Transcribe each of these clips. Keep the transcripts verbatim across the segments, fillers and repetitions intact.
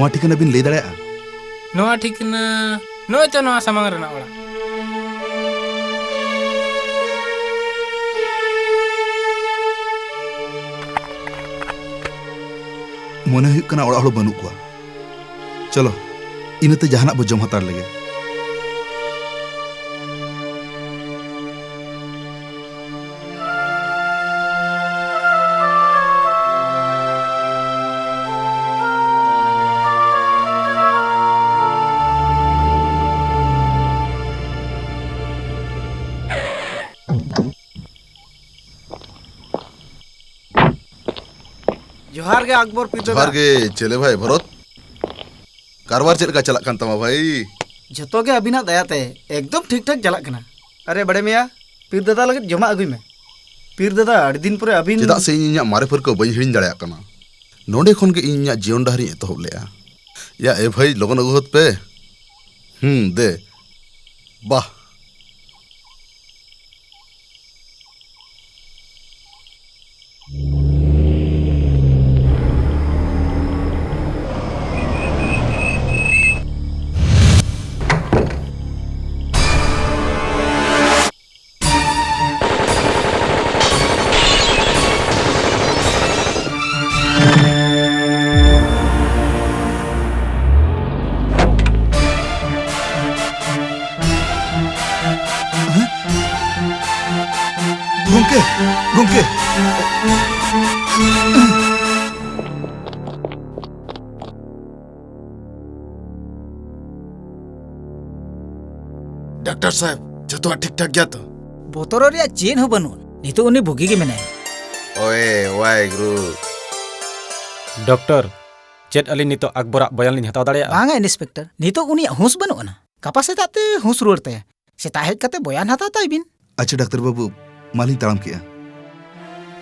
ᱱᱚᱣᱟ ᱴᱷᱤᱠᱟᱹᱱᱟ ᱵᱤᱱ ᱞᱟᱹᱭ ᱫᱟᱲᱮᱭᱟᱜᱼᱟ? ᱱᱚᱣᱟ ᱴᱷᱤᱠᱟᱹᱱᱟ ᱱᱚᱜᱼᱚᱭ ᱛᱚ ᱱᱚᱣᱟ ᱥᱟᱢᱟᱝ ᱨᱮᱱᱟᱜ ᱚᱲᱟᱜ᱾ ᱢᱚᱱᱮ ᱦᱩᱭᱩᱜ ᱠᱟᱱᱟ ᱚᱲᱟᱜ ᱦᱚᱲ ᱵᱟᱹᱱᱩᱜ ᱠᱚᱣᱟ᱾ ᱪᱚᱞᱚ, ᱤᱱᱟᱹᱛᱮ ᱡᱟᱦᱟᱱᱟᱜ ᱵᱚ ᱡᱚᱢ ᱦᱟᱛᱟᱲ ᱞᱮᱜᱮ᱾ ᱡᱚᱦᱟᱨ ᱜᱮ ᱟᱠᱵᱚᱨ ᱯᱤᱨ ᱫᱟᱫᱟ᱾ ᱡᱚᱦᱟᱨ ᱜᱮ ᱪᱮᱞᱮ ᱵᱷᱟᱭ ᱵᱷᱚᱨᱚᱛ᱾ ᱠᱟᱨᱵᱟᱨ ᱪᱮᱫ ᱞᱮᱠᱟ ᱪᱟᱞᱟᱜ ᱠᱟᱱ ᱛᱟᱢᱟ ᱵᱷᱟᱭ? ᱡᱷᱚᱛᱚ ᱜᱮ ᱟᱹᱵᱤᱱᱟᱜ ᱫᱟᱭᱟᱛᱮ ᱮᱠᱫᱚᱢ ᱴᱷᱤᱠ ᱴᱷᱟᱠ ᱪᱟᱞᱟᱜ ᱠᱟᱱᱟ᱾ ᱟᱨᱮ ᱵᱟᱲᱮ ᱢᱮᱭᱟ, ᱯᱤᱨ ᱫᱟᱫᱟ ᱞᱟᱹᱜᱤᱫ ᱡᱚᱢᱟᱜ ᱟᱹᱜᱩᱭ ᱢᱮ᱾ ᱯᱤᱨ ᱫᱟᱫᱟ, ᱟᱹᱰᱤ ᱫᱤᱱ ᱯᱚᱨᱮ ᱟᱹᱵᱤᱱ ᱪᱮᱫᱟᱜ ᱥᱮ ᱤᱧ ᱤᱧᱟᱹᱜ ᱢᱟᱨᱮ ᱯᱟᱹᱨᱠᱟᱹᱣ ᱵᱟᱹᱧ ᱦᱤᱲᱤᱧ ᱫᱟᱲᱮᱭᱟᱜ ᱠᱟᱱᱟ᱾ ᱱᱚᱸᱰᱮ ᱠᱷᱚᱱ ᱜᱮ ᱤᱧ ᱤᱧᱟᱹᱜ ᱡᱤᱭᱚᱱ ᱰᱟᱦᱟᱨᱤᱧ ᱮᱛᱚᱦᱚᱵ ᱞᱮᱫᱼᱟ᱾ ᱭᱟ ᱮ ᱵᱷᱟᱹᱭ, ᱞᱚᱜᱚᱱ ᱟᱹᱜᱩ ᱦᱚᱫ ᱯᱮ᱾ ᱦᱩᱸ, ᱫᱮ᱾ ᱵᱟᱦ᱾ ᱜᱚᱝᱠᱮ, ᱜᱚᱝᱠᱮ᱾ ᱰᱟᱠᱛᱟᱨ ᱥᱟᱦᱮᱵ, ᱡᱚᱛᱚᱣᱟᱜ ᱴᱷᱤᱠ ᱴᱷᱟᱠ ᱜᱮᱭᱟ ᱛᱚ? ᱵᱚᱛᱚᱨᱚᱜ ᱨᱮᱭᱟᱜ ᱪᱮᱫ ᱦᱚᱸ ᱵᱟᱹᱱᱩᱜ᱾ ᱱᱤᱛᱚᱜ ᱩᱱᱤ ᱵᱩᱜᱤ ᱜᱮ ᱢᱮᱱᱟᱭᱟ᱾ ᱳᱭᱮ, ᱣᱟᱭ ᱜᱩᱨᱩ᱾ ᱰᱚᱠᱴᱚᱨ, ᱪᱮᱫ ᱟᱹᱞᱤᱧ ᱱᱤᱛᱚᱜ ᱟᱠᱵᱚᱨᱟᱜ ᱵᱚᱭᱟᱱ ᱞᱤᱧ ᱦᱟᱛᱟᱣ ᱫᱟᱲᱮᱭᱟᱜᱼᱟ? ᱵᱟᱝᱟ, ᱤᱱᱥᱯᱮᱠᱴᱚᱨ᱾ ᱱᱤᱛᱚᱜ ᱩᱱᱤᱭᱟᱜ ᱦᱩᱸᱥ ᱵᱟᱹᱱᱩᱜ ᱟᱱᱟ᱾ ᱜᱟᱯᱟ ᱥᱮᱛᱟᱜ ᱛᱮ ᱦᱩᱸᱥ ᱨᱩᱣᱟᱹᱲ ᱛᱟᱭᱟ᱾ ᱥᱮᱛᱟᱜ ᱦᱮᱡ ᱠᱟᱛᱮ ᱵᱚᱭᱟᱱ ᱦᱟᱛᱟᱣ ᱛᱟᱭ ᱵᱤᱱ᱾ ᱟᱪᱪᱷᱟ ᱰᱟᱠᱛᱟᱨ ᱵᱟᱹᱵᱩ, ᱢᱟᱞᱤᱧ ᱛᱟᱲᱟᱢ ᱠᱮᱜᱼᱟ᱾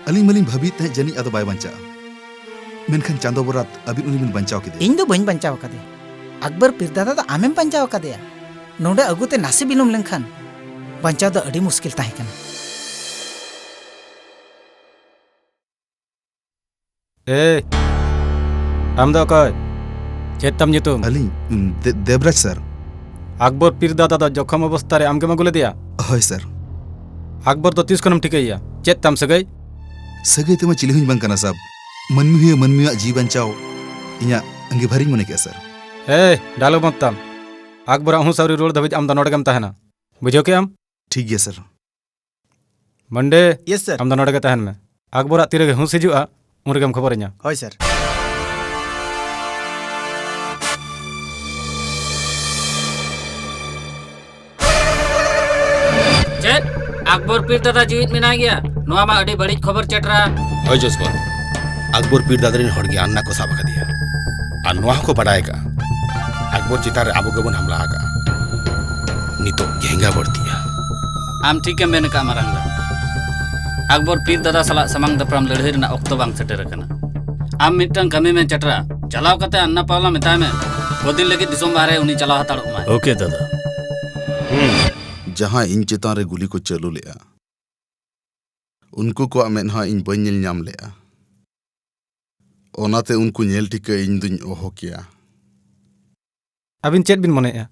ᱟᱹᱞᱤᱧ ᱢᱟᱞᱤᱧ ᱵᱷᱟᱹᱵᱤᱭᱮᱫ ᱛᱟᱦᱮᱸᱫ ᱡᱟᱹᱱᱤᱡ ᱟᱫᱚ ᱵᱟᱭ ᱵᱟᱧᱪᱟᱜᱼᱟ᱾ ᱢᱮᱱᱠᱷᱟᱱ ᱪᱟᱸᱫᱚ ᱵᱚᱨᱟᱛ ᱟᱹᱵᱤᱱ ᱩᱱᱤ ᱵᱤᱱ ᱵᱟᱧᱪᱟᱣ ᱠᱮᱫᱮᱭᱟ᱾ ᱤᱧ ᱫᱚ ᱵᱟᱹᱧ ᱵᱟᱧᱪᱟᱣ ᱟᱠᱟᱫᱮᱭᱟ᱾ ᱟᱠᱵᱚᱨ ᱯᱤᱨ ᱫᱟᱫᱟ ᱫᱚ ᱟᱢᱮᱢ ᱵᱟᱧᱪᱟᱣ ᱟᱠᱟᱫᱮᱭᱟ᱾ ᱱᱚᱰᱮ ᱟᱹᱜᱩᱛᱮ ᱱᱟᱥᱮ ᱵᱤᱞᱚᱢ ᱞᱮᱱᱠᱷᱟᱱ ᱵᱟᱧᱪᱟᱣ ᱫᱚ ᱟᱹᱰᱤ ᱢᱩᱥᱠᱤᱞ ᱛᱟᱦᱮᱸ ᱠᱟᱱᱟ᱾ ᱮᱭ, ᱟᱢ ᱫᱚ ᱚᱠᱚᱭ? ᱪᱮᱫ ᱛᱟᱢ ᱧᱩᱛᱩᱢ? ᱟᱹᱞᱤᱧ, ᱩᱢ, ᱫᱮ-, ᱫᱮᱵᱽᱨᱟᱡᱽ ᱥᱟᱨ᱾ ᱟᱠᱵᱚᱨ ᱯᱤᱨ ᱫᱟᱫᱟ ᱫᱚ ᱡᱚᱠᱷᱚᱢ ᱚᱵᱚᱥᱛᱟ ᱨᱮ ᱟᱢ ᱜᱮᱢ ᱟᱹᱜᱩ ᱞᱮᱫᱮᱭᱟ? ᱦᱳᱭ ᱥᱟᱨ᱾ ᱟᱠᱵᱚᱨ ᱫᱚ ᱛᱤᱥ ᱠᱷᱚᱱᱮᱢ ᱴᱷᱤᱠᱟᱹᱭᱮᱭᱟ? ᱪᱮᱫ ᱛᱟᱢ ᱥᱟᱹᱜᱟᱹᱭ? ᱥᱟᱹᱜᱟᱹᱭ ᱛᱮᱢᱟ ᱪᱤᱞᱤ ᱦᱚᱸᱧ ᱵᱟᱝ ᱠᱟᱱᱟ ᱥᱟᱵ᱾ ᱢᱟᱹᱱᱢᱤ ᱦᱩᱭ ᱢᱟᱹᱱᱢᱤᱭᱟᱜ ᱡᱤᱣᱤ ᱵᱟᱧᱪᱟᱣ ᱤᱧᱟᱜ ᱟᱺᱜᱤᱵᱷᱟᱨᱤᱧ ᱢᱚᱱᱮ ᱠᱮᱜᱼᱟ ᱥᱟᱨ᱾ ᱮᱭ, ᱰᱟᱭᱞᱚᱜ ᱵᱚᱱᱫ ᱛᱟᱢ᱾ ᱟᱠᱵᱚᱨᱟᱜ ᱦᱩᱸᱥ ᱟᱹᱣᱨᱤ ᱨᱩᱣᱟᱹᱲ ᱫᱷᱟᱹᱵᱤᱡ ᱟᱢ ᱫᱚ ᱱᱚᱰᱮ ᱜᱮᱢ ᱛᱟᱦᱮᱱᱟ᱾ ᱵᱩᱡᱷᱟᱹᱣ ᱠᱮᱜᱼᱟᱢ? ᱴᱷᱤᱠ ᱜᱮᱭᱟ ᱥᱟᱨ᱾ ᱢᱟᱱᱰᱮ, ᱭᱮᱥ ᱥᱟᱨ᱾ ᱟᱢ ᱫᱚ ᱱᱚᱰᱮ ᱜᱮ ᱛᱟᱦᱮᱱ ᱢᱮ᱾ ᱟᱠᱵᱚᱨᱟᱜ ᱛᱤᱨᱮᱜᱮ ᱦᱩᱸᱥ ᱦᱤᱡᱩᱜᱼᱟ, ᱩᱱ ᱨᱮᱜᱮᱢ ᱠᱷᱚᱵᱚᱨᱤᱧᱟ᱾ ᱦᱳᱭ ᱥᱟᱨ᱾ ᱪᱮᱫ? ᱟᱠᱵᱚᱨ ᱯᱤᱨ ᱫᱟᱫᱟ ᱡᱤᱣᱤᱫ ᱢᱮᱱᱟᱭ ᱜᱮᱭᱟ? ᱱᱚᱣᱟ ᱢᱟ ᱟᱹᱰᱤ ᱵᱟᱹᱲᱤᱡ ᱠᱷᱚᱵᱚᱨ, ᱪᱮᱴᱨᱟ᱾ ᱦᱳᱭ ᱡᱚᱥᱵᱚᱱᱛ, ᱟᱠᱵᱚᱨ ᱯᱤᱨ ᱫᱟᱫᱟ ᱨᱮᱱ ᱦᱚᱲ ᱜᱮ ᱟᱱᱱᱟ ᱠᱚ ᱥᱟᱵ ᱟᱠᱟᱫᱮᱭᱟ᱾ ᱟᱨ ᱱᱚᱣᱟ ᱦᱚᱸᱠᱚ ᱵᱟᱰᱟᱭ ᱟᱠᱟᱫᱼᱟ, ᱟᱠᱵᱚᱨ ᱪᱮᱛᱟᱱ ᱨᱮ ᱟᱵᱚ ᱜᱮᱵᱚᱱ ᱦᱟᱢᱞᱟ ᱟᱠᱟᱫᱼᱟ᱾ ᱱᱤᱛᱚᱜ ᱜᱮᱸᱜᱟ ᱵᱟᱹᱲᱛᱤᱜᱼᱟ᱾ ᱟᱢ ᱴᱷᱤᱠᱮᱢ ᱢᱮᱱ ᱟᱠᱟᱫᱼᱟ, ᱢᱟᱨᱟᱝ ᱫᱟ᱾ ᱟᱠᱵᱚᱨ ᱯᱤᱨ ᱫᱟᱫᱟ ᱥᱟᱞᱟᱜ ᱥᱟᱢᱟᱝ ᱫᱟᱯᱨᱟᱢ ᱞᱟᱹᱲᱦᱟᱹᱭ ᱨᱮᱱᱟᱜ ᱚᱠᱛᱚ ᱵᱟᱝ ᱥᱮᱴᱮᱨ ᱟᱠᱟᱱᱟ᱾ ᱟᱢ ᱢᱤᱫᱴᱟᱝ ᱠᱟᱹᱢᱤ ᱢᱮ, ᱪᱮᱴᱨᱟ᱾ ᱪᱟᱞᱟᱣ ᱠᱟᱛᱮ ᱟᱱᱱᱟ ᱯᱟᱣᱞᱟ ᱢᱮᱛᱟᱭ ᱢᱮ, ᱠᱚᱫᱤᱱ ᱞᱟᱹᱜᱤᱫ ᱫᱤᱥᱚᱢ ᱵᱟᱦᱨᱮ ᱩᱱᱤ ᱪᱟᱞᱟᱣ ᱦᱟᱛᱟᱲᱚᱜ ᱢᱟᱭ᱾ ᱳᱠᱮ, ᱫᱟᱫᱟ᱾ ᱦᱩᱸ᱾ ᱡᱟᱦᱟᱸᱭ ᱤᱧ ᱪᱮᱛᱟᱱ ᱨᱮ ᱜᱩᱞᱤ ᱠᱚ ᱪᱟᱹᱞᱩ ᱞᱮᱫᱼᱟ, ᱩᱱᱠᱩ ᱠᱚᱣᱟᱜ ᱢᱮᱫᱦᱟ ᱤᱧ ᱵᱟᱹᱧ ᱧᱮᱞ ᱧᱟᱢ ᱞᱮᱫᱼᱟ᱾ ᱚᱱᱟᱛᱮ ᱩᱱᱠᱩ ᱧᱮᱞ ᱴᱷᱤᱠᱟᱹ ᱤᱧ ᱫᱩᱧ ᱚᱦᱚ ᱠᱮᱭᱟ᱾ ᱟᱹᱵᱤᱱ ᱪᱮᱫ ᱵᱤᱱ ᱢᱚᱱᱮᱭᱮᱫᱼᱟ?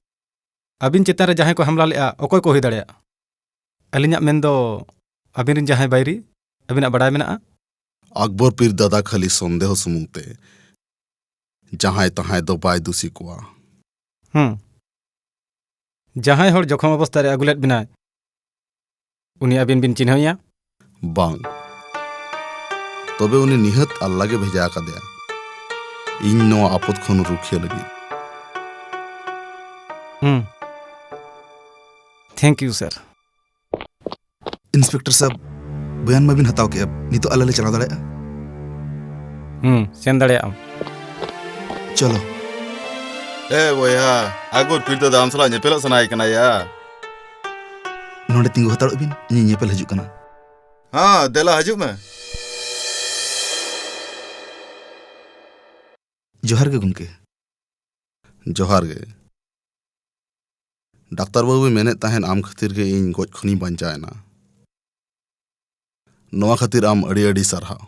ᱟᱹᱵᱤᱱ ᱪᱮᱛᱟᱱ ᱨᱮ ᱡᱟᱦᱟᱸᱭ ᱠᱚ ᱦᱟᱢᱞᱟ ᱞᱮᱫᱼᱟ, ᱚᱠᱚᱭ ᱠᱚ ᱦᱩᱭ ᱫᱟᱲᱮᱭᱟᱜᱼᱟ? ᱟᱹᱞᱤᱧᱟᱜ ᱢᱮᱱ ᱫᱚ, ᱟᱹᱵᱤᱱ ᱨᱮᱱ ᱡᱟᱦᱟᱸᱭ ᱵᱟᱹᱭᱨᱤ, ᱟᱹᱵᱤᱱᱟᱜ ᱵᱟᱰᱟᱭ ᱢᱮᱱᱟᱜᱼᱟ? ᱟᱠᱵᱚᱨ ᱯᱤᱨ ᱫᱟᱫᱟ ᱠᱷᱟᱹᱞᱤ ᱥᱚᱱᱫᱮᱦᱚ ᱥᱩᱢᱩᱝ ᱛᱮ ᱡᱟᱦᱟᱸᱭ ᱛᱟᱦᱟᱸᱭ ᱫᱚ ᱵᱟᱭ ᱫᱩᱥᱤ ᱠᱚᱣᱟ᱾ ᱦᱩᱸ᱾ ᱡᱟᱦᱟᱸᱭ ᱦᱚᱲ ᱡᱚᱠᱷᱚᱢ ᱚᱵᱚᱥᱛᱟ ᱨᱮ ᱟᱹᱜᱩ ᱞᱮᱫ ᱵᱤᱱᱟᱭ, ᱩᱱᱤ ᱟᱹᱵᱤᱱ ᱵᱤᱱ ᱪᱤᱱᱦᱟᱹᱣᱮᱭᱟ? ᱵᱟᱝ᱾ ᱛᱚᱵᱮ ᱩᱱᱤ ᱱᱤᱦᱟᱹᱛ ᱟᱞᱞᱟ ᱜᱮ ᱵᱷᱮᱡᱟ ᱟᱠᱟᱫᱮᱭᱟ ᱤᱧ ᱱᱚᱣᱟ ᱟᱯᱚᱫ ᱠᱷᱚᱱ ᱨᱩᱠᱷᱤᱭᱟᱹ ᱞᱟᱹᱜᱤᱫ᱾ ᱦᱩᱸ᱾ Thank you, sir. ᱤᱱᱥᱯᱮᱠᱴᱚᱨ ᱥᱟᱵ, ᱵᱚᱭᱟᱱ ᱢᱟᱵᱤᱱ ᱦᱟᱛᱟᱣ ᱠᱮᱫᱼᱟ, ᱱᱤᱛᱚᱜ ᱟᱞᱮ ᱞᱮ ᱪᱟᱞᱟᱣ ᱫᱟᱲᱮᱭᱟᱜᱼᱟ? ᱦᱩᱸ, ᱥᱮᱱ ᱫᱟᱲᱮᱭᱟᱜ ᱟᱢ᱾ ᱪᱚᱞᱚ᱾ ᱮ ᱵᱚᱭᱦᱟ, ᱟᱠᱵᱚᱨ ᱯᱤᱨ ᱫᱟᱫᱟ ᱟᱢ ᱥᱟᱞᱟᱜ ᱧᱮᱯᱮᱞᱚᱜ ᱥᱟᱱᱟᱭᱮ ᱠᱟᱱᱟ ᱭᱟ᱾ ᱱᱚᱰᱮ ᱛᱤᱸᱜᱩ ᱦᱟᱛᱟᱲᱚᱜ ᱵᱤᱱ, ᱤᱧᱤᱧ ᱧᱮᱯᱮᱞ ᱦᱤᱡᱩᱜ ᱠᱟᱱᱟ᱾ ᱦᱮᱸ, ᱫᱮᱞᱟ ᱦᱤᱡᱩᱜ ᱢᱮ᱾ ᱡᱚᱦᱟᱨ ᱜᱮ ᱜᱚᱢᱠᱮ᱾ ᱡᱚᱦᱟᱨ ᱜᱮ᱾ ᱰᱟᱠᱛᱟᱨ ᱵᱟᱹᱵᱩᱭ ᱢᱮᱱᱮᱫ ᱛᱟᱦᱮᱸᱫ ᱟᱢ ᱠᱷᱟᱹᱛᱤᱨ ᱜᱮ ᱤᱧ ᱜᱚᱡ ᱠᱷᱚᱱᱤᱧ ᱵᱟᱧᱪᱟᱣ ᱮᱱᱟ᱾ ᱱᱚᱣᱟ ᱠᱷᱟᱹᱛᱤᱨ ᱟᱢ ᱟᱹᱰᱤ ᱟᱹᱰᱤ ᱥᱟᱨᱦᱟᱣ᱾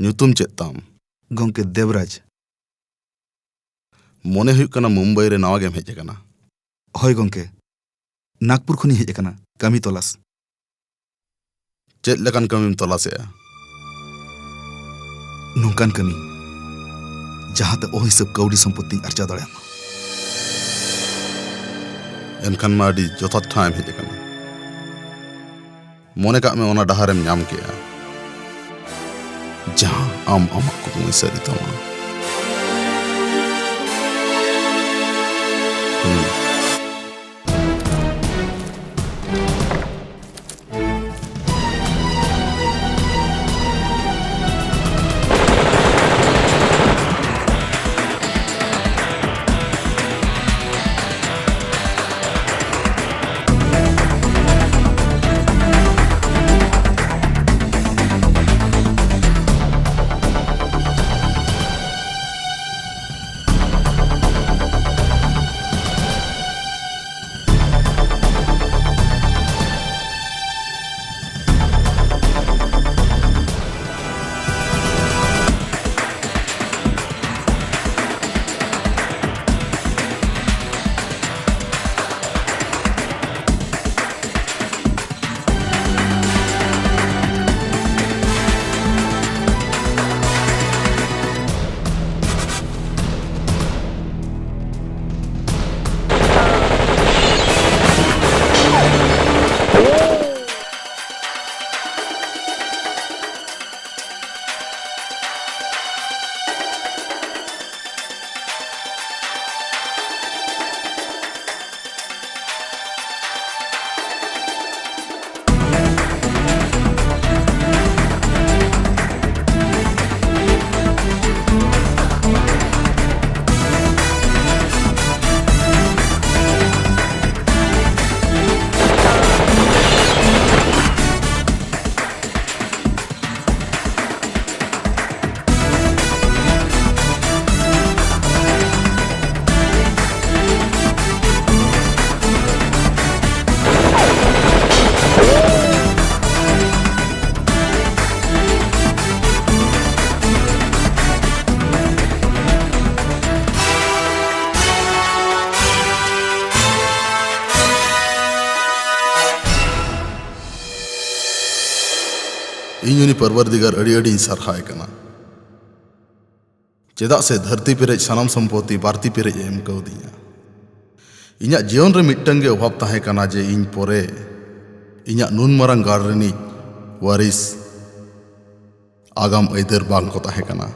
ᱧᱩᱛᱩᱢ ᱪᱮᱫ ᱛᱟᱢ? ᱜᱚᱢᱠᱮ, ᱫᱮᱵᱽᱨᱟᱡᱽ᱾ ᱢᱚᱱᱮ ᱦᱩᱭᱩᱜ ᱠᱟᱱᱟ ᱢᱩᱢᱵᱟᱭ ᱨᱮ ᱱᱟᱣᱟ ᱜᱮᱢ ᱦᱮᱡ ᱟᱠᱟᱱᱟ᱾ ᱦᱳᱭ ᱜᱚᱝᱠᱮ, ᱱᱟᱜᱽᱯᱩᱨ ᱠᱷᱚᱱᱤᱧ ᱦᱮᱡ ᱟᱠᱟᱱᱟ ᱠᱟᱹᱢᱤ ᱛᱚᱞᱟᱥ᱾ ᱪᱮᱫ ᱞᱮᱠᱟᱱ ᱠᱟᱹᱢᱤᱢ ᱛᱚᱞᱟᱥᱮᱜᱼᱟ? ᱱᱚᱝᱠᱟᱱ ᱠᱟᱹᱢᱤ, ᱡᱟᱦᱟᱸᱛᱮ ᱚᱦᱤᱥᱟᱹᱵ ᱠᱟᱹᱣᱰᱤ ᱥᱚᱢᱯᱚᱛᱤᱧ ᱟᱨᱡᱟᱣ ᱫᱟᱲᱮᱭᱟᱜ ᱢᱟ᱾ ᱮᱱᱠᱷᱟᱱ ᱢᱟ ᱟᱹᱰᱤ ᱡᱚᱛᱷᱟᱛ ᱴᱷᱟᱶᱮᱢ ᱦᱮᱡ ᱟᱠᱟᱱᱟ᱾ ᱢᱚᱱᱮ ᱠᱟᱜ ᱢᱮ, ᱚᱱᱟ ᱰᱟᱦᱟᱨᱮᱢ ᱧᱟᱢ ᱠᱮᱜᱼᱟ, ᱡᱟᱦᱟᱸ ᱟᱢ ᱟᱢᱟᱜ ᱠᱩᱠᱢᱩᱭ ᱥᱟᱹᱨᱤ ᱛᱟᱢᱟ᱾ ᱦᱩᱸ᱾ ᱤᱧ ᱩᱱᱤ ᱯᱟᱨᱣᱟᱨᱫᱤᱜᱟᱨ ᱟᱹᱰᱤ ᱟᱹᱰᱤᱧ ᱥᱟᱨᱦᱟᱣ ᱮ ᱠᱟᱱᱟ, ᱪᱮᱫᱟᱜ ᱥᱮ ᱫᱷᱟᱹᱨᱛᱤ ᱯᱮᱨᱮᱡ ᱥᱟᱱᱟᱢ ᱥᱚᱢᱯᱚᱛᱤ ᱵᱟᱹᱲᱛᱤ ᱯᱮᱨᱮᱡ ᱮ ᱮᱢ ᱠᱟᱣᱫᱤᱧᱟ᱾ ᱤᱧᱟᱹᱜ ᱡᱤᱭᱚᱱ ᱨᱮ ᱢᱤᱫᱴᱟᱝ ᱜᱮ ᱚᱵᱷᱟᱵᱽ ᱛᱟᱦᱮᱸ ᱠᱟᱱᱟ ᱡᱮ ᱤᱧ ᱯᱚᱨᱮ ᱤᱧᱟᱹᱜ ᱱᱩᱱ ᱢᱟᱨᱟᱝ ᱜᱟᱲ ᱨᱤᱱᱤᱡ ᱣᱟᱨᱤᱥ, ᱟᱜᱟᱢ ᱟᱹᱭᱫᱟᱹᱨ, ᱵᱟᱝ ᱠᱚ ᱛᱟᱦᱮᱸ ᱠᱟᱱᱟ᱾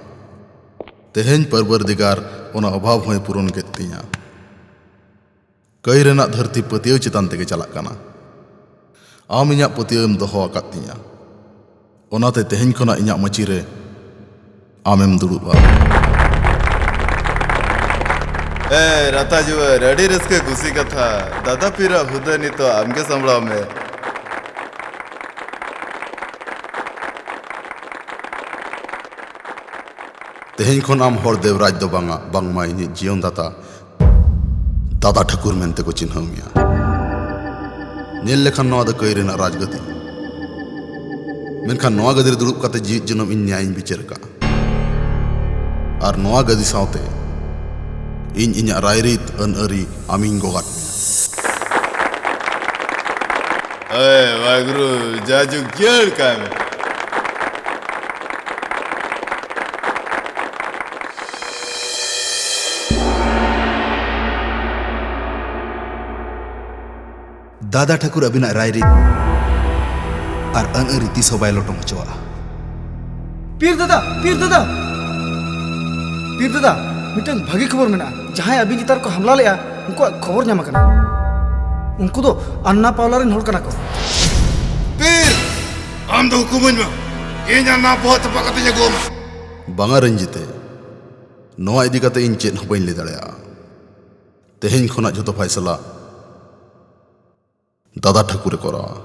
ᱛᱮᱦᱮᱧ ᱯᱟᱨᱣᱟᱨᱫᱤᱜᱟᱨ ᱚᱱᱟ ᱚᱵᱷᱟᱵᱽ ᱦᱚᱸᱭ ᱯᱩᱨᱚᱱ ᱠᱮᱫ ᱛᱤᱧᱟ᱾ ᱠᱟᱹᱭ ᱨᱮᱱᱟᱜ ᱫᱷᱟᱹᱨᱛᱤ ᱯᱟᱹᱛᱭᱟᱹᱣ ᱪᱮᱛᱟᱱ ᱛᱮᱜᱮ ᱪᱟᱞᱟᱜ ᱠᱟᱱᱟ᱾ ᱟᱢ ᱤᱧᱟᱹᱜ ᱯᱟᱹᱛᱭᱟᱹᱣ ᱮᱢ ᱫᱚᱦᱚ ᱟᱠᱟᱫ ᱛᱤᱧᱟ, ᱚᱱᱟᱛᱮ ᱛᱮᱦᱮᱧ ᱠᱷᱚᱱᱟᱜ ᱤᱧᱟᱹᱜ ᱢᱟᱹᱪᱤ ᱨᱮ ᱟᱢᱮᱢ ᱫᱩᱲᱩᱵᱼᱟ᱾ ᱮ ᱨᱟᱛᱟ ᱡᱩᱣᱟᱹᱨ, ᱟᱹᱰᱤ ᱨᱟᱹᱥᱠᱟᱹ ᱠᱩᱥᱤ ᱠᱟᱛᱷᱟ᱾ ᱫᱟᱫᱟ ᱯᱤᱨᱟᱜ ᱦᱩᱫᱟᱹ ᱱᱤᱛᱚᱜ ᱟᱢᱜᱮ ᱥᱟᱢᱵᱲᱟᱣ ᱢᱮ᱾ ᱛᱮᱦᱮᱧ ᱠᱷᱚᱱ ᱟᱢ ᱦᱚᱲ ᱫᱮᱵᱽᱨᱟᱡᱽ ᱫᱚ ᱵᱟᱝᱟ, ᱵᱟᱝᱢᱟ ᱤᱧᱤᱡ ᱡᱤᱭᱚᱱ ᱫᱟᱛᱟ ᱫᱟᱫᱟ ᱴᱷᱟᱹᱠᱩᱨ ᱢᱮᱱᱛᱮ ᱠᱚ ᱪᱤᱱᱦᱟᱹᱣ ᱢᱮᱭᱟ᱾ ᱧᱮᱞ ᱞᱮᱠᱷᱟᱱ ᱱᱚᱣᱟ ᱫᱚ ᱠᱟᱹᱭ ᱨᱮᱱᱟᱜ ᱨᱟᱡᱽᱜᱟᱹᱫᱤ, ᱢᱮᱱᱠᱷᱟᱱ ᱱᱚᱣᱟ ᱜᱟᱹᱫᱤ ᱨᱮ ᱫᱩᱲᱩᱵ ᱠᱟᱛᱮ ᱡᱤᱣᱤᱫ ᱡᱚᱱᱚᱢ ᱤᱧ ᱱᱮᱭᱟᱭᱤᱧ ᱵᱤᱪᱟᱹᱨ ᱟᱠᱟᱫᱼᱟ᱾ ᱟᱨ ᱱᱚᱣᱟ ᱜᱟᱹᱫᱤ ᱥᱟᱶᱛᱮ ᱤᱧ ᱤᱧᱟᱹᱜ ᱨᱟᱭᱨᱤᱛ ᱟᱹᱱ ᱟᱹᱨᱤ ᱟᱢᱤᱧ ᱜᱚᱜᱟᱫ ᱢᱮᱭᱟ᱾ ᱮ ᱵᱟᱜᱽᱨᱩ, ᱡᱟᱡᱩᱜᱽ ᱡᱤᱭᱟᱹᱲ ᱠᱟᱭ ᱢᱮ᱾ ᱫᱟᱫᱟ ᱴᱷᱟᱹᱠᱩᱨ ᱟᱹᱵᱤᱱᱟᱜ ᱨᱟᱭᱨᱤᱛ ᱟᱨ ᱟᱹᱱ ᱟᱹᱨᱤ ᱛᱤᱥ ᱦᱚᱸ ᱵᱟᱭ ᱞᱚᱴᱚᱢ ᱦᱚᱪᱚᱣᱟᱜᱼᱟ᱾ ᱯᱤᱨ ᱫᱟᱫᱟ, ᱯᱤᱨ ᱫᱟᱫᱟ, ᱯᱤᱨ ᱫᱟᱫᱟ, ᱢᱤᱫᱴᱟᱝ ᱵᱷᱟᱹᱜᱤ ᱠᱷᱚᱵᱚᱨ ᱢᱮᱱᱟᱜᱼᱟ᱾ ᱡᱟᱦᱟᱸᱭ ᱟᱹᱵᱤᱱ ᱪᱮᱛᱟᱱ ᱨᱮᱠᱚ ᱦᱟᱢᱞᱟ ᱞᱮᱫᱼᱟ, ᱩᱱᱠᱩᱣᱟᱜ ᱠᱷᱚᱵᱚᱨ ᱧᱟᱢ ᱟᱠᱟᱱᱟ᱾ ᱩᱱᱠᱩ ᱫᱚ ᱟᱱᱱᱟ ᱯᱟᱣᱞᱟ ᱨᱮᱱ ᱦᱚᱲ ᱠᱟᱱᱟ ᱠᱚ᱾ ᱯᱤᱨ, ᱟᱢ ᱫᱚ ᱦᱩᱠᱩᱢᱟᱹᱧ ᱢᱮ, ᱤᱧ ᱟᱱᱱᱟ ᱵᱚᱦᱚᱜ ᱛᱚᱯᱟ ᱠᱟᱛᱮᱧ ᱟᱹᱜᱩᱣᱟᱢᱟ᱾ ᱵᱟᱝᱟ ᱨᱚᱧᱡᱤᱛᱮ, ᱱᱚᱣᱟ ᱤᱫᱤ ᱠᱟᱛᱮ ᱤᱧ ᱪᱮᱫ ᱦᱚᱸ ᱵᱟᱹᱧ ᱞᱟᱹᱭ ᱫᱟᱲᱮᱭᱟᱜᱼᱟ᱾ ᱛᱮᱦᱮᱧ ᱠᱷᱚᱱᱟᱜ ᱡᱷᱚᱛᱚ ᱯᱷᱟᱭᱥᱟᱞᱟ ᱫᱟᱫᱟ ᱴᱷᱟᱹᱠᱩᱨᱮ ᱠᱚᱨᱟᱣᱟ᱾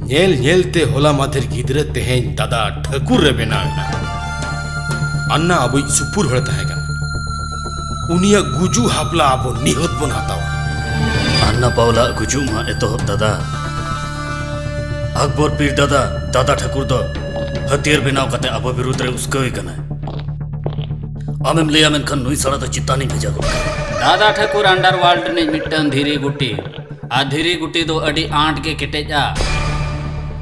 ᱧᱮᱞ ᱧᱮᱞ ᱛᱮ ᱦᱚᱞᱟ ᱢᱟᱫᱷᱮᱨ ᱜᱤᱫᱽᱨᱟᱹ ᱛᱮᱦᱮᱧ ᱫᱟᱫᱟ ᱴᱷᱟᱹᱠᱩᱨ ᱨᱮ ᱵᱮᱱᱟᱣ ᱮᱱᱟ᱾ ᱟᱱᱱᱟ ᱟᱵᱚᱭᱤᱡ ᱥᱩᱯᱩᱨ ᱦᱚᱲᱮ ᱛᱟᱦᱮᱸ ᱠᱟᱱᱟ᱾ ᱩᱱᱤᱭᱟᱜ ᱜᱩᱡᱩᱜ ᱦᱟᱯᱞᱟ ᱟᱵᱚ ᱱᱤᱦᱟᱹᱛ ᱵᱚᱱ ᱦᱟᱛᱟᱣᱟ᱾ ᱟᱱᱱᱟ ᱯᱟᱣᱞᱟ ᱟᱜ ᱜᱩᱡᱩᱜ ᱢᱟ ᱮᱛᱚᱦᱚᱵ ᱫᱟᱫᱟ᱾ ᱟᱠᱵᱚᱨ ᱯᱤᱨ ᱫᱟᱫᱟ, ᱫᱟᱫᱟ ᱴᱷᱟᱹᱠᱩᱨ ᱫᱚ ᱦᱟᱹᱛᱭᱟᱹᱨ ᱵᱮᱱᱟᱣ ᱠᱟᱛᱮ ᱟᱵᱚ ᱵᱤᱨᱩᱫᱷ ᱨᱮ ᱩᱥᱠᱟᱹᱣᱮ ᱠᱟᱱᱟᱭ᱾ ᱟᱢᱮᱢ ᱞᱟᱹᱭᱟ, ᱢᱮᱱᱠᱷᱟᱱ ᱱᱩᱭ ᱥᱟᱲᱟ ᱫᱚ ᱪᱮᱛᱟᱱᱤᱧ ᱵᱷᱮᱡᱟ ᱜᱚᱫ ᱠᱟᱭᱟ᱾ ᱫᱟᱫᱟ ᱴᱷᱟᱹᱠᱩᱨ underworld ᱨᱤᱱᱤᱡ ᱢᱤᱫᱴᱟᱝ ᱫᱷᱤᱨᱤ ᱜᱩᱴᱤ᱾ ᱟᱨ ᱫᱷᱤᱨᱤ ᱜᱩᱴᱤ ᱫᱚ ᱟᱹᱰᱤ ᱟᱸᱴ ᱜᱮ ᱠᱮᱴᱮᱡᱼᱟ᱾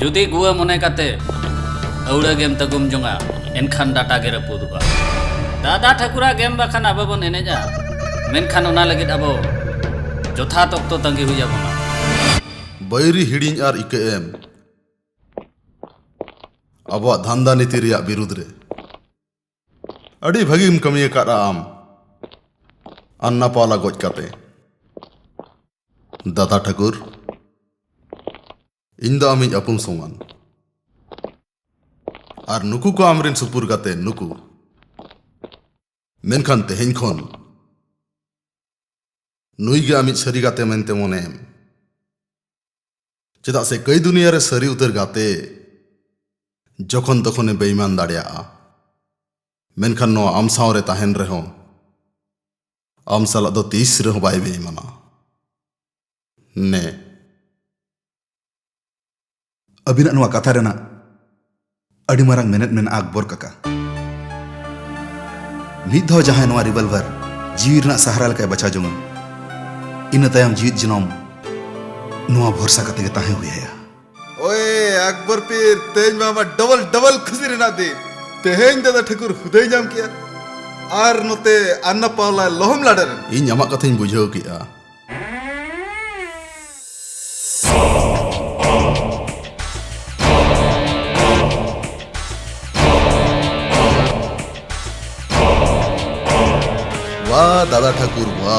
ᱡᱩᱫᱤ ᱜᱩᱣᱟᱹ ᱢᱚᱱᱮ ᱠᱟᱛᱮ ᱟᱹᱣᱲᱟᱹ ᱜᱮᱢ ᱛᱟᱹᱜᱩᱢ ᱡᱚᱝᱟ, ᱮᱱᱠᱷᱟᱱ ᱰᱟᱴᱟ ᱜᱮ ᱨᱟᱹᱯᱩᱫᱚᱜᱼᱟ᱾ ᱫᱟᱫᱟ ᱴᱷᱟᱹᱠᱩᱨᱟᱜ ᱜᱮᱢ ᱵᱟᱠᱷᱟᱱ ᱟᱵᱚ ᱵᱚᱱ ᱮᱱᱮᱡᱼᱟ, ᱢᱮᱱᱠᱷᱟᱱ ᱚᱱᱟ ᱞᱟᱹᱜᱤᱫ ᱟᱵᱚ ᱡᱚᱛᱷᱟᱛ ᱚᱠᱛᱚ ᱛᱟᱺᱜᱤ ᱦᱩᱭ ᱟᱵᱚᱱᱟ᱾ ᱵᱟᱹᱭᱨᱤ ᱦᱤᱲᱤᱧ ᱟᱨ ᱤᱠᱟᱹ ᱮᱢ ᱟᱵᱚᱣᱟᱜ ᱫᱷᱟᱱᱫᱟ ᱱᱤᱛᱤ ᱨᱮᱭᱟᱜ ᱵᱤᱨᱩᱫᱷ ᱨᱮ ᱟᱹᱰᱤ ᱵᱷᱟᱹᱜᱤᱢ ᱠᱟᱹᱢᱤ ᱟᱠᱟᱫᱼᱟ ᱟᱢ, ᱟᱱᱱᱟ ᱯᱟᱣᱞᱟ ᱜᱚᱡ ᱠᱟᱛᱮ᱾ ᱫᱟᱫᱟ ᱴᱷᱟᱹᱠᱩᱨ, ᱤᱧ ᱫᱚ ᱟᱢᱤᱡ ᱟᱹᱯᱩᱢ ᱥᱚᱢᱟᱱ᱾ ᱟᱨ ᱱᱩᱠᱩ ᱠᱚ ᱟᱢᱨᱮᱱ ᱥᱩᱯᱩᱨ ᱜᱟᱛᱮ, ᱱᱩᱠᱩ᱾ ᱢᱮᱱᱠᱷᱟᱱ ᱛᱮᱦᱮᱧ ᱠᱷᱚᱱ ᱱᱩᱭ ᱜᱮ ᱟᱢᱤᱡ ᱥᱟᱹᱨᱤ ᱜᱟᱛᱮ ᱢᱮᱱᱛᱮ ᱢᱚᱱᱮᱭᱮᱢ᱾ ᱪᱮᱫᱟᱜ ᱥᱮ ᱠᱟᱹᱭ ᱫᱩᱱᱤᱭᱟᱹ ᱨᱮ ᱥᱟᱹᱨᱤ ᱩᱛᱟᱹᱨ ᱜᱟᱛᱮ ᱡᱚᱠᱷᱚᱱ ᱛᱚᱠᱷᱚᱱᱮ ᱵᱮᱭᱤᱢᱟᱱ ᱫᱟᱲᱮᱭᱟᱜᱼᱟ, ᱢᱮᱱᱠᱷᱟᱱ ᱱᱚᱣᱟ ᱟᱢ ᱥᱟᱶ ᱨᱮ ᱛᱟᱦᱮᱱ ᱨᱮᱦᱚᱸ ᱟᱢ ᱥᱟᱞᱟᱜ ᱫᱚ ᱛᱤᱥ ᱨᱮᱦᱚᱸ ᱵᱟᱭ ᱵᱮᱭᱤᱢᱟᱱᱟ᱾ ᱱᱮ᱾ ᱟᱹᱵᱤᱱᱟᱜ ᱱᱚᱣᱟ ᱠᱟᱛᱷᱟ ᱨᱮᱱᱟᱜ ᱟᱹᱰᱤ ᱢᱟᱨᱟᱝ ᱢᱮᱱᱮᱫ ᱢᱮᱱᱟᱜᱼᱟ, ᱟᱠᱵᱚᱨ ᱠᱟᱠᱟ᱾ ᱢᱤᱫ ᱫᱷᱟᱣ ᱡᱟᱦᱟᱸᱭ ᱱᱚᱣᱟ revolver ᱡᱤᱣᱤ ᱨᱮᱱᱟᱜ ᱥᱟᱦᱟᱨᱟ ᱞᱮᱠᱟᱭ ᱵᱟᱪᱷᱟᱣ ᱡᱚᱝᱟ, ᱤᱱᱟᱹ ᱛᱟᱭᱚᱢ ᱡᱤᱣᱤᱫ ᱡᱚᱱᱚᱢ ᱱᱚᱣᱟ ᱵᱷᱚᱨᱥᱟ ᱠᱟᱛᱮ ᱜᱮ ᱛᱟᱦᱮᱸ ᱦᱩᱭ ᱟᱭᱟ᱾ ᱳᱭ ᱟᱠᱵᱚᱨ ᱯᱤᱨ, ᱛᱮᱦᱮᱧ ᱢᱟ ᱟᱢᱟᱜ double double ᱠᱷᱩᱥᱤ ᱨᱮᱱᱟᱜ ᱫᱤᱱ᱾ ᱛᱮᱦᱮᱧ ᱫᱟᱫᱟ ᱴᱷᱟᱹᱠᱩᱨ ᱦᱩᱫᱟᱹᱭ ᱧᱟᱢ ᱠᱮᱜᱼᱟ, ᱟᱨ ᱱᱚᱛᱮ ᱟᱱᱱᱟ ᱯᱟᱣᱞᱟ ᱞᱚᱦᱚᱢ ᱞᱟᱰᱮ ᱨᱮᱱ᱾ ᱤᱧ ᱟᱢᱟᱜ ᱠᱟᱛᱷᱟᱧ ᱵᱩᱡᱷᱟᱹᱣ ᱠᱮᱜᱼᱟ᱾ ᱣᱟ ᱫᱟᱫᱟ ᱴᱷᱟᱹᱠᱩᱨ ᱣᱟ,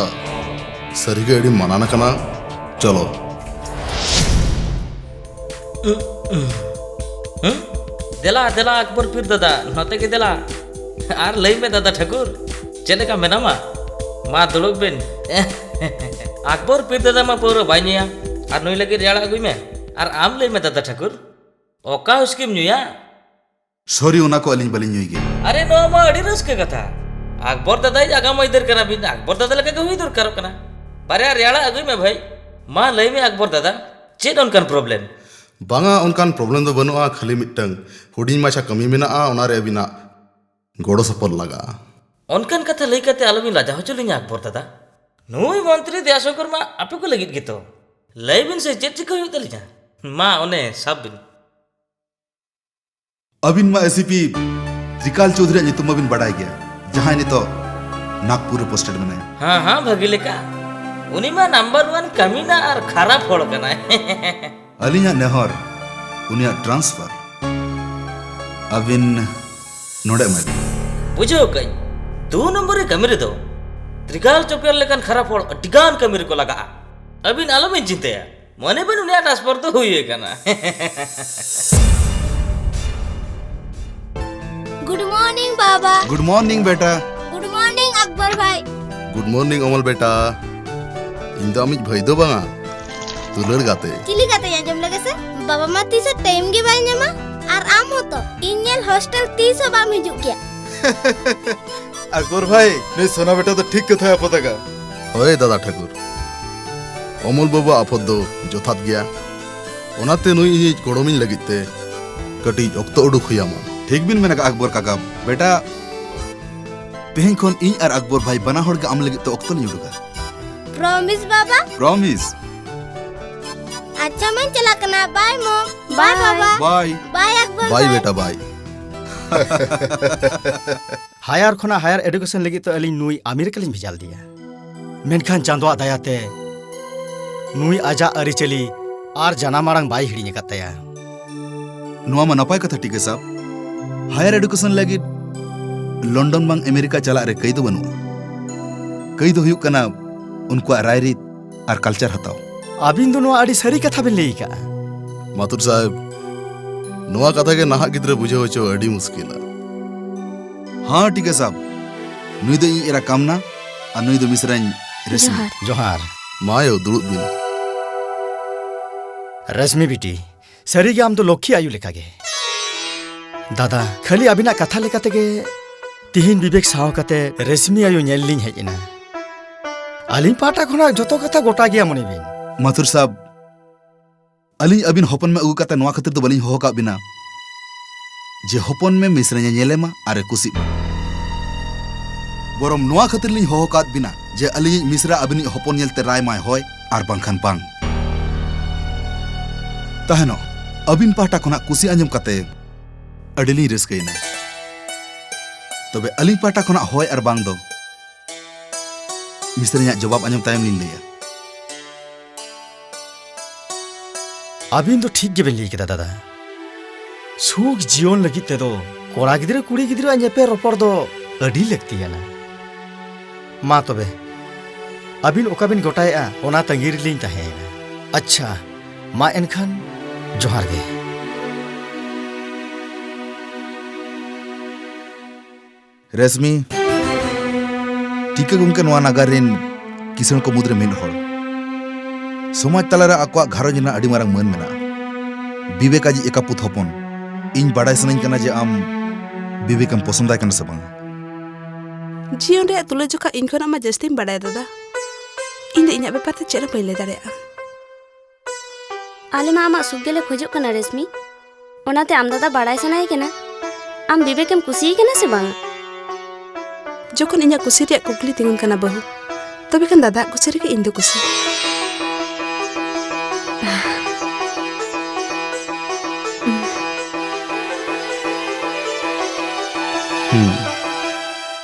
ᱥᱟᱹᱨᱤᱜᱮ ᱟᱹᱰᱤ ᱢᱟᱱᱟᱱ ᱠᱟᱱᱟ᱾ ᱪᱚᱞᱚ᱾ ᱫᱮᱞᱟ, ᱫᱮᱞᱟ, ᱟᱠᱵᱚᱨ ᱯᱤᱨ ᱫᱟᱫᱟ, ᱱᱚᱛᱮ ᱜᱮ ᱫᱮᱞᱟ᱾ ᱟᱨ ᱞᱟᱹᱭ ᱢᱮ ᱫᱟᱫᱟ ᱴᱷᱟᱹᱠᱩᱨ, ᱪᱮᱫ ᱞᱮᱠᱟ ᱢᱮᱱᱟᱢᱟ? ᱢᱟ ᱫᱩᱲᱩᱵ ᱵᱤᱱ᱾ ᱟᱠᱵᱚᱨ ᱯᱤᱨ ᱫᱟᱫᱟ ᱢᱟ ᱯᱟᱹᱣᱨᱟᱹ ᱵᱟᱭ ᱧᱩᱭᱟ, ᱟᱨ ᱱᱩᱭ ᱞᱟᱹᱜᱤᱫ ᱨᱮᱭᱟᱲᱟᱜ ᱟᱹᱜᱩᱭ ᱢᱮ᱾ ᱟᱨ ᱟᱢ ᱞᱟᱹᱭ ᱢᱮ ᱫᱟᱫᱟ ᱴᱷᱟᱹᱠᱩᱨ, ᱚᱠᱟ ᱦᱩᱥᱠᱤᱢ ᱧᱩᱭᱟ? ᱥᱚᱨᱤ, ᱚᱱᱟ ᱠᱚ ᱟᱹᱞᱤᱧ ᱵᱟᱹᱞᱤᱧ ᱧᱩᱭ ᱜᱮᱭᱟ᱾ ᱟᱨᱮ, ᱱᱚᱣᱟ ᱢᱟ ᱟᱹᱰᱤ ᱨᱟᱹᱥᱠᱟᱹ ᱠᱟᱛᱷᱟ᱾ ᱟᱠᱵᱚᱨ ᱫᱟᱫᱟᱭᱤᱡ ᱟᱜᱟᱢ ᱟᱹᱭᱫᱟᱹᱨ ᱠᱟᱱᱟ ᱵᱤᱱ, ᱟᱠᱵᱚᱨ ᱫᱟᱫᱟ ᱞᱮᱠᱟ ᱜᱮ ᱦᱩᱭ ᱫᱚᱨᱠᱟᱨᱚᱜ ᱠᱟᱱᱟ᱾ ᱵᱟᱨᱭᱟ ᱨᱮᱭᱟᱲᱟ ᱟᱹᱜᱩᱭ ᱢᱮ ᱵᱷᱟᱹᱭ᱾ ᱢᱟ ᱞᱟᱹᱭ ᱢᱮ ᱟᱠᱵᱚᱨ ᱫᱟᱫᱟ, ᱪᱮᱫ ᱚᱱᱠᱟᱱ problem? ᱵᱟᱝᱟ, ᱚᱱᱠᱟᱱ problem ᱫᱚ ᱵᱟᱹᱱᱩᱜᱼᱟ, ᱠᱷᱟᱹᱞᱤ ᱢᱤᱫᱴᱟᱝ ᱦᱩᱰᱤᱧ ᱢᱟᱪᱷᱟ ᱠᱟᱹᱢᱤ ᱢᱮᱱᱟᱜᱼᱟ, ᱚᱱᱟᱨᱮ ᱟᱹᱵᱤᱱᱟᱜ ᱜᱚᱲᱚ ᱥᱚᱯᱚᱦᱚᱫ ᱞᱟᱜᱟᱜᱼᱟ᱾ ᱚᱱᱠᱟᱱ ᱠᱟᱛᱷᱟ ᱞᱟᱹᱭ ᱠᱟᱛᱮ ᱟᱞᱚᱵᱤᱱ ᱞᱟᱡᱟ ᱦᱚᱪᱚ ᱞᱤᱧᱟ ᱟᱠᱵᱚᱨ ᱫᱟᱫᱟ᱾ ᱱᱩᱭ ᱢᱚᱱᱛᱨᱤ ᱫᱮᱭᱟᱥᱚᱝᱠᱚᱨ ᱢᱟ ᱟᱯᱮ ᱠᱚ ᱞᱟᱹᱜᱤᱫ ᱜᱮᱛᱚ᱾ ᱞᱟᱹᱭ ᱵᱤᱱ ᱥᱮ, ᱪᱮᱫ ᱪᱤᱠᱟᱹ ᱦᱩᱭᱩᱜ ᱛᱟᱹᱞᱤᱧᱟ? ᱢᱟ ᱚᱱᱮ ᱥᱟᱵ ᱵᱤᱱ᱾ ᱟᱹᱵᱤᱱ ᱢᱟ ACP ᱛᱨᱤᱠᱟᱞ ᱪᱳᱣᱫᱷᱩᱨᱤᱭᱟᱜ ᱧᱩᱛᱩᱢ ᱢᱟᱵᱤᱱ ᱵᱟᱰᱟᱭ ᱜᱮᱭᱟ, ᱡᱟᱦᱟᱸᱭ ᱱᱤᱛᱚᱜ ᱱᱟᱜᱽᱯᱩᱨ ᱨᱮ posted ᱢᱮᱱᱟᱭᱟ᱾ ᱦᱮᱸ, ᱦᱮᱸ, ᱵᱷᱟᱹᱜᱤ ᱞᱮᱠᱟ᱾ ᱩᱱᱤ ᱢᱟ number one ᱠᱟᱹᱢᱤᱱᱟ ᱟᱨ ᱠᱷᱟᱨᱟᱯ ᱦᱚᱲ ᱠᱟᱱᱟᱭ᱾ ᱟᱹᱞᱤᱧᱟᱜ ᱱᱮᱦᱚᱨ, ᱩᱱᱤᱭᱟᱜ transfer᱾ ᱟᱹᱵᱤᱱ ᱱᱚᱰᱮ ᱮᱢᱟᱭ ᱵᱤᱱ᱾ ᱵᱩᱡᱷᱟᱹᱣ ᱠᱟᱹᱧ, ᱫᱩ ᱱᱚᱢᱵᱚᱨᱤ ᱠᱟᱹᱢᱤ ᱨᱮᱫᱚ ᱛᱨᱤᱠᱟᱞ ᱪᱚᱯᱮᱭᱟᱨ ᱞᱮᱠᱟᱱ ᱠᱷᱟᱨᱟᱯ ᱦᱚᱲ ᱟᱹᱰᱤᱜᱟᱱ ᱠᱟᱹᱢᱤ ᱨᱮᱠᱚ ᱞᱟᱜᱟᱜᱼᱟ᱾ ᱟᱹᱵᱤᱱ ᱟᱞᱚᱵᱤᱱ ᱪᱤᱱᱛᱟᱹᱭᱟ, ᱢᱚᱱᱮ ᱵᱤᱱ ᱩᱱᱤᱭᱟᱜ transfer ᱫᱚ ᱦᱩᱭ ᱟᱠᱟᱱᱟ᱾ Good morning, ᱵᱟᱵᱟ᱾ Good morning, ᱵᱮᱴᱟ᱾ Good morning, ᱟᱠᱵᱚᱨ ᱵᱷᱟᱭ᱾ Good morning, ᱚᱢᱚᱞ ᱵᱮᱴᱟ᱾ ᱤᱧ ᱫᱚ ᱟᱢᱤᱡ ᱵᱷᱟᱹᱭ ᱫᱚ ᱵᱟᱝᱟ, ᱫᱩᱞᱟᱹᱲ ᱜᱟᱛᱮ᱾ ᱪᱤᱞᱤ ᱜᱟᱛᱮᱧ ᱟᱸᱡᱚᱢ ᱞᱮᱜᱮ ᱥᱮ? ᱵᱟᱵᱟ ᱢᱟ ᱛᱤᱥ ᱦᱚᱸ time ᱜᱮ ᱵᱟᱭ ᱧᱟᱢᱟ, ᱟᱨ ᱟᱢ ᱦᱚᱸᱛᱚ ᱤᱧ ᱧᱮᱞ hostel ᱛᱤᱥ ᱦᱚᱸ ᱵᱟᱢ ᱦᱤᱡᱩᱜ ᱜᱮᱭᱟ᱾ ᱟᱠᱵᱚᱨ ᱵᱷᱟᱭ, ᱱᱩᱭ ᱥᱳᱱᱟ ᱵᱮᱴᱟ ᱫᱚ ᱴᱷᱤᱠ ᱠᱟᱛᱷᱟᱭ ᱟᱯᱚᱛ ᱟᱠᱟᱫᱼᱟ᱾ ᱦᱳᱭ ᱫᱟᱫᱟ ᱴᱷᱟᱹᱠᱩᱨ, ᱚᱢᱚᱞ ᱵᱟᱹᱵᱩᱣᱟᱜ ᱟᱯᱚᱛ ᱫᱚ ᱡᱚᱛᱷᱟᱛ ᱜᱮᱭᱟ᱾ ᱚᱱᱟᱛᱮ ᱱᱩᱭ ᱤᱧᱤᱡ ᱜᱚᱲᱚᱢᱤᱧ ᱞᱟᱹᱜᱤᱫ ᱛᱮ ᱠᱟᱹᱴᱤᱡ ᱚᱠᱛᱚ ᱩᱰᱩᱠ ᱦᱩᱭ ᱟᱢᱟ᱾ ᱴᱷᱤᱠ ᱵᱤᱱ ᱢᱮᱱ ᱟᱠᱟᱫᱼᱟ ᱟᱠᱵᱚᱨ ᱠᱟᱠᱟ᱾ ᱵᱮᱴᱟ, ᱛᱮᱦᱮᱧ ᱠᱷᱚᱱ ᱤᱧ ᱟᱨ ᱟᱠᱵᱚᱨ ᱵᱷᱟᱭ ᱵᱟᱱᱟ ᱦᱚᱲ ᱜᱮ ᱟᱢ ᱞᱟᱹᱜᱤᱫ ᱛᱮ ᱚᱠᱛᱚ ᱞᱤᱧ ᱩᱰᱩᱠᱟ᱾ Promise, ᱵᱟᱵᱟ? Promise. ᱟᱪᱪᱷᱟ, ᱢᱟᱧ ᱪᱟᱞᱟᱜ ᱠᱟᱱᱟ᱾ Bye, Mom. Bye, ᱵᱟᱵᱟ᱾ Bye. Bye, ᱟᱠᱵᱚᱨ ᱵᱷᱟᱭ᱾ Bye, ᱵᱮᱴᱟ, bye. Higher ᱠᱷᱚᱱᱟᱜ higher education ᱞᱟᱹᱜᱤᱫ ᱛᱮ ᱟᱹᱞᱤᱧ ᱱᱩᱭ ᱟᱢᱮᱨᱤᱠᱟ ᱞᱤᱧ ᱵᱷᱮᱡᱟ ᱞᱮᱫᱮᱭᱟ, ᱢᱮᱱᱠᱷᱟᱱ ᱪᱟᱸᱫᱳᱣᱟᱜ ᱫᱟᱭᱟᱛᱮ ᱱᱩᱭ ᱟᱡᱟᱜ ᱟᱹᱨᱤᱪᱟᱹᱞᱤ ᱟᱨ ᱡᱟᱱᱟᱢ ᱟᱲᱟᱝ ᱵᱟᱭ ᱦᱤᱲᱤᱧ ᱟᱠᱟᱫ ᱛᱟᱭᱟ᱾ ᱱᱚᱣᱟ ᱢᱟ ᱱᱟᱯᱟᱭ ᱠᱟᱛᱷᱟ, ᱴᱤᱠᱟᱹ ᱥᱟᱵ᱾ Higher education ᱞᱟᱹᱜᱤᱫ ᱞᱚᱱᱰᱚᱱ ᱵᱟᱝ ᱟᱢᱮᱨᱤᱠᱟ ᱪᱟᱞᱟᱜ ᱨᱮ ᱠᱟᱹᱭ ᱫᱚ ᱵᱟᱹᱱᱩᱜᱼᱟ᱾ ᱠᱟᱹᱭ ᱫᱚ ᱦᱩᱭᱩᱜ ᱠᱟᱱᱟ ᱩᱱᱠᱩᱣᱟᱜ ᱨᱟᱭᱨᱤᱛ ᱟᱨ culture ᱦᱟᱛᱟᱣ᱾ ᱟᱹᱵᱤᱱ ᱫᱚ ᱱᱚᱣᱟ ᱟᱹᱰᱤ ᱥᱟᱹᱨᱤ ᱠᱟᱛᱷᱟ ᱵᱤᱱ ᱞᱟᱹᱭ ᱟᱠᱟᱫᱼᱟ᱾ ᱢᱟᱛᱩᱨ ᱥᱟᱦᱮᱵᱽ, ᱱᱚᱣᱟ ᱠᱟᱛᱷᱟ ᱜᱮ ᱱᱟᱦᱟᱜ ᱜᱤᱫᱽᱨᱟᱹ ᱵᱩᱡᱷᱟᱹᱣ ᱦᱚᱪᱚ ᱟᱹᱰᱤ ᱢᱩᱥᱠᱤᱞᱟ᱾ ᱦᱟᱸ, ᱴᱤᱠᱟᱹ ᱥᱟᱵ, ᱱᱩᱭ ᱫᱚ ᱤᱧ ᱮᱨᱟ ᱠᱟᱢᱱᱟ ᱟᱨ ᱱᱩᱭ ᱫᱚ ᱢᱤᱥᱨᱟᱧ ᱨᱮᱥᱢᱤ᱾ ᱡᱚᱦᱟᱨ᱾ ᱡᱚᱦᱟᱨ᱾ ᱢᱟ ᱭᱳ, ᱫᱩᱲᱩᱵ ᱵᱤᱱ᱾ ᱨᱮᱥᱢᱤ ᱵᱤᱴᱤ, ᱥᱟᱹᱨᱤᱜᱮ ᱟᱢ ᱫᱚ ᱞᱚᱠᱠᱷᱤ ᱟᱭᱳ ᱞᱮᱠᱟᱜᱮ᱾ ᱫᱟᱫᱟ, ᱠᱷᱟᱹᱞᱤ ᱟᱹᱵᱤᱱᱟᱜ ᱠᱟᱛᱷᱟ ᱞᱮᱠᱟ ᱛᱮᱜᱮ ᱛᱤᱦᱤᱧ ᱵᱤᱵᱮᱠ ᱥᱟᱶ ᱠᱟᱛᱮ ᱨᱮᱥᱢᱤ ᱟᱭᱳ ᱧᱮᱞ ᱞᱤᱧ ᱦᱮᱡ ᱮᱱᱟ᱾ ᱟᱹᱞᱤᱧ ᱯᱟᱦᱴᱟ ᱠᱷᱚᱱᱟᱜ ᱡᱚᱛᱚ ᱠᱟᱛᱷᱟ ᱜᱚᱴᱟ ᱜᱮᱭᱟ, ᱢᱚᱱᱮ ᱵᱤᱱ᱾ ᱢᱟᱛᱷᱩᱨ ᱥᱟᱵ, ᱟᱹᱞᱤᱧ ᱟᱹᱵᱤᱱ ᱦᱚᱯᱚᱱ ᱢᱮ ᱟᱹᱜᱩ ᱠᱟᱛᱮ ᱱᱚᱣᱟ ᱠᱷᱟᱹᱛᱤᱨ ᱫᱚ ᱵᱟᱹᱞᱤᱧ ᱦᱚᱦᱚ ᱟᱠᱟᱫ ᱵᱤᱱᱟ ᱡᱮ ᱦᱚᱯᱚᱱ ᱢᱮ ᱢᱤᱥᱨᱟ ᱧᱮᱧᱮᱞᱮ ᱢᱟ ᱟᱨᱮ ᱠᱩᱥᱤᱜ ᱢᱟ᱾ ᱵᱚᱨᱚᱝ ᱱᱚᱣᱟ ᱠᱷᱟᱹᱛᱤᱨ ᱞᱤᱧ ᱦᱚᱦᱚ ᱟᱠᱟᱫ ᱵᱤᱱᱟ ᱡᱮ ᱟᱹᱞᱤᱧᱤᱡ ᱢᱤᱥᱨᱟ ᱟᱹᱵᱤᱱᱤᱡ ᱦᱚᱯᱚᱱ ᱧᱮᱞᱛᱮ ᱨᱟᱭ ᱢᱟᱭ ᱦᱚᱭ ᱟᱨ ᱵᱟᱝᱠᱷᱟᱱ ᱵᱟᱝ᱾ ᱛᱟᱦᱮᱱᱚᱜ, ᱟᱹᱵᱤᱱ ᱯᱟᱦᱴᱟ ᱠᱷᱚᱱᱟᱜ ᱠᱩᱥᱤ ᱟᱸᱡᱚᱢ ᱠᱟᱛᱮ ᱟᱹᱰᱤ ᱞᱤᱧ ᱨᱟᱹᱥᱠᱟᱹᱭᱮᱱᱟ᱾ ᱛᱚᱵᱮ ᱟᱹᱞᱤᱧ ᱯᱟᱦᱴᱟ ᱠᱷᱚᱱᱟᱜ ᱦᱚᱭ ᱟᱨ ᱵᱟᱝ ᱫᱚ ᱢᱤᱥᱨᱟᱧᱟᱜ ᱡᱚᱵᱟᱵ ᱟᱸᱡᱚᱢ ᱛᱟᱭᱚᱢ ᱞᱤᱧ ᱞᱟᱹᱭᱟ᱾ ᱟᱹᱵᱤᱱ ᱫᱚ ᱴᱷᱤᱠ ᱜᱮᱵᱤᱱ ᱞᱟᱹᱭ ᱠᱮᱫᱟ ᱫᱟᱫᱟ᱾ ᱥᱩᱠ ᱡᱤᱭᱚᱱ ᱞᱟᱹᱜᱤᱫ ᱛᱮᱫᱚ ᱠᱚᱲᱟ ᱜᱤᱫᱽᱨᱟᱹ ᱠᱩᱲᱤ ᱜᱤᱫᱽᱨᱟᱹᱣᱟᱜ ᱧᱮᱯᱮᱞ ᱨᱚᱯᱚᱲ ᱫᱚ ᱟᱹᱰᱤ ᱞᱟᱹᱠᱛᱤᱭᱟᱱᱟ᱾ ᱢᱟ ᱛᱚᱵᱮ, ᱟᱹᱵᱤᱱ ᱚᱠᱟ ᱵᱤᱱ ᱜᱚᱴᱟᱭᱮᱫᱼᱟ, ᱚᱱᱟ ᱛᱟᱺᱜᱤ ᱨᱮᱞᱤᱧ ᱛᱟᱦᱮᱸᱭᱮᱱᱟ᱾ ᱟᱪᱪᱷᱟ, ᱢᱟ ᱮᱱᱠᱷᱟᱱ, ᱡᱚᱦᱟᱨ ᱜᱮ᱾ ᱨᱮᱥᱢᱤ, ᱴᱤᱠᱟᱹ ᱜᱚᱢᱠᱮ ᱱᱚᱣᱟ ᱱᱟᱜᱟᱨ ᱨᱮᱱ ᱠᱤᱥᱟᱹᱬ ᱠᱚ ᱢᱩᱫᱽᱨᱮ ᱢᱤᱫ ᱦᱚᱲ᱾ ᱥᱚᱢᱟᱡᱽ ᱛᱟᱞᱟᱨᱮ ᱟᱠᱚᱣᱟᱜ ᱜᱷᱟᱨᱚᱸᱡᱽ ᱨᱮᱱᱟᱜ ᱟᱹᱰᱤ ᱢᱟᱨᱟᱝ ᱢᱟᱹᱱ ᱢᱮᱱᱟᱜᱼᱟ᱾ ᱵᱤᱵᱮᱠ ᱟᱡᱤᱡ ᱮᱠᱟᱯᱩᱛ ᱦᱚᱯᱚᱱ᱾ ᱤᱧ ᱵᱟᱰᱟᱭ ᱥᱟᱱᱟᱧ ᱠᱟᱱᱟ ᱡᱮ ᱟᱢ ᱵᱤᱵᱮᱠᱮᱢ ᱯᱚᱥᱚᱸᱫᱟᱭ ᱠᱟᱱᱟ ᱥᱮ ᱵᱟᱝ? ᱡᱤᱭᱚᱱ ᱨᱮᱭᱟᱜ ᱛᱩᱞᱟᱹᱡᱚᱠᱷᱟ ᱤᱧ ᱠᱷᱚᱱᱟᱜ ᱢᱟ ᱡᱟᱹᱥᱛᱤᱢ ᱵᱟᱰᱟᱭᱟ ᱫᱟᱫᱟ᱾ ᱤᱧ ᱫᱚ ᱤᱧᱟᱹᱜ ᱵᱮᱯᱟᱨ ᱛᱮ ᱪᱮᱫ ᱦᱚᱸ ᱵᱟᱹᱧ ᱞᱟᱹᱭ ᱫᱟᱲᱮᱭᱟᱜᱼᱟ᱾ ᱟᱞᱮ ᱢᱟ ᱟᱢᱟᱜ ᱥᱩᱠ ᱜᱮᱞᱮ ᱠᱷᱚᱡᱚᱜ ᱠᱟᱱᱟ ᱨᱮᱥᱢᱤ᱾ ᱚᱱᱟᱛᱮ ᱟᱢ ᱫᱟᱫᱟ ᱵᱟᱲᱟᱭ ᱥᱟᱱᱟᱭᱮ ᱠᱟᱱᱟ, ᱟᱢ ᱵᱤᱵᱮᱠᱮᱢ ᱠᱩᱥᱤᱭᱮ ᱠᱟᱱᱟ ᱥᱮ ᱵᱟᱝ? ᱡᱚᱠᱷᱚᱱ ᱤᱧᱟᱹᱜ ᱠᱩᱥᱤ ᱨᱮᱭᱟᱜ ᱠᱩᱠᱞᱤ ᱛᱤᱸᱜᱩᱱ ᱠᱟᱱᱟ ᱵᱟᱹᱦᱩ, ᱛᱚᱵᱮ ᱠᱷᱟᱱ ᱫᱟᱫᱟᱣᱟᱜ ᱠᱩᱥᱤ ᱨᱮᱜᱮ ᱤᱧ ᱫᱚ ᱠᱩᱥᱤ᱾ ᱦᱩᱸ᱾